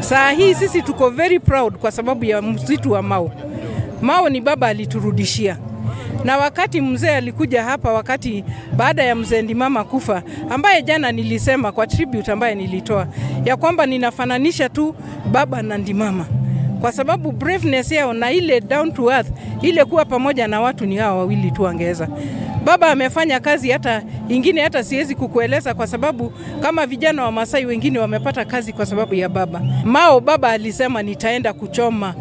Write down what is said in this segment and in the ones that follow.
Saa hii sisi tuko very proud kwa sababu ya msitu wa Mau. Mau ni baba aliturudishia. Na wakati mzee alikuja hapa, wakati baada ya mzee Ndimama kufa, ambaye jana nilisema kwa tribute ambaye nilitoa ya kwamba ninafananisha tu baba na Ndimama, kwa sababu braveness yao na ile down to earth, ile kuwa pamoja na watu, ni hao wawili tu angeweza. Baba amefanya kazi hata ingine hata siwezi kukueleza, kwa sababu kama vijana wa Masai wengine wamepata kazi kwa sababu ya baba. Mao baba alisema nitaenda kuchoma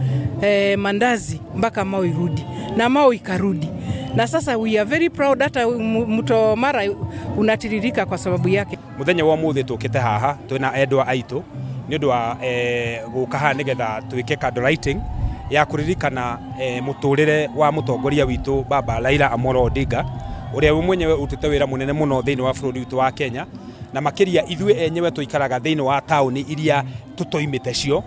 mandazi mpaka Mao irudi, na Mao ikarudi. Na sasa we are very proud, hata mto Mara unatiririka kwa sababu yake. Muthenya wa muthi tukite haha twina endwa aitu ni undu wa guka haha nigetha twike candle lighting ya kuririkana muturire wa mutongoria witu baba Raila Amolo Odinga, uria we mwenyewe urutite wira munene muno thiini wa bururi witu wa Kenya, na makiria ithuĩ enyewe tuikaraga thiini wa tauni iria tutoimite cio,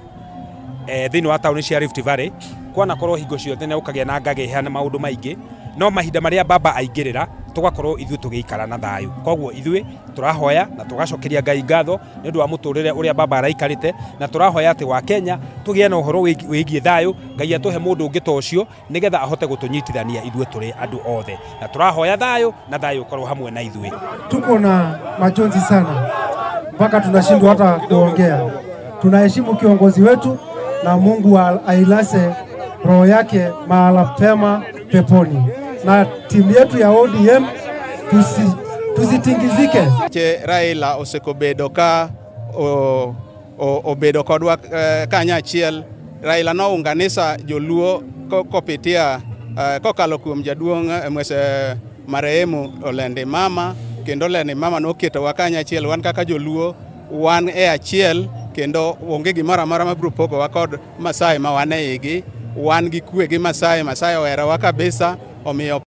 thiini wa tauni cia Rift Valley. Kwanakorwo hingo ciothe nĩ ũkagĩa na ngagĩha na maũndũ maingĩ, no mahinda marĩa baba aingĩrĩra tugakorwo ithuĩ tũgĩikara na thayũ. Koguo ithuĩ tũrahoya na tũgacokeria Ngai ngatho nĩ ũndũ wa mũtũrĩre ũrĩa baba araikarĩte, na tũrahoya atĩ wa Kenya tũgĩe na ũhoro wĩgiĩ thayũ, Ngai atũhe mũndũ ũngĩ ta ũcio nĩgetha ahote gũtũnyitithania ithuĩ tũrĩ andũ othe, na tũrahoya thayũ na thayũ ũkorwo hamwe na ithuĩ. Tuko na majonzi sana mpaka tunashindwa hata kuongea. Tunaheshimu kiongozi wetu na Mungu ailase roho yake mahala pema peponi. Na timu yetu ya ODM tusitingizike. Che Raila osekobedo ka obedo kodwa kanyachiel. Raila nounganisa joluo kopitia kokalo kuom jaduong' mwese marehemu Ole Mama, kendo Ole Mama noketowa kanyachiel wan kaka joluo wan e achiel, kendo onge gimoro amora mabiro pogowa kod Masai ma wan e igi. Wan gi kwe gi Masai, Masai oherowa kabisa, omiyo